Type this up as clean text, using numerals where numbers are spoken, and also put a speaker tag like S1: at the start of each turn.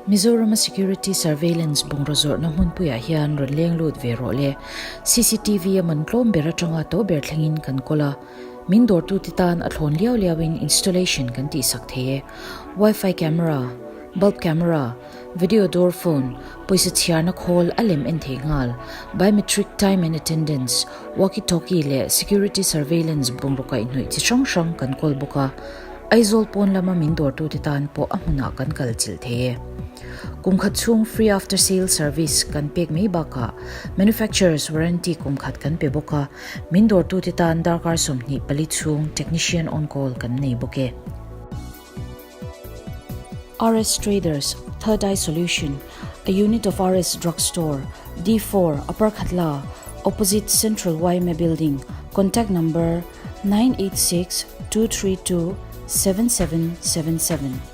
S1: Mizorama Security Surveillance bungraw zawrhna hmunpuiah hian rawn leng lut ve rawh le. Cctv a man tlawm ber atanga to ber thlengin kan kawl a. Min dawrtute tan a thlawn liau liauin installation kan tihsak thei e. Wi-Fi camera, bulb camera, video door phone, pawisa chhiarna khawl a lem en thei nghal, biometric time and attendance, walkie-talkie leh security surveillance bungraw kaihhnawih chi hrang hrang kan kawl bawk a. Aizawl pawn lama min dawrtute tan pawh a hmunah kan kal chilh thei e. Kum khat chhung free after sale service kan pek mai bakah manufacturer's warranty kum khat kan pe bawk a, min dawrtute tan darkar 24 chhung technician on call kan nei bawk e. RS Traders, Third Eye Solution, a unit of RS Drug Store, D4, Upper Khatla, opposite Central YMA Building, contact number 986 232 7777.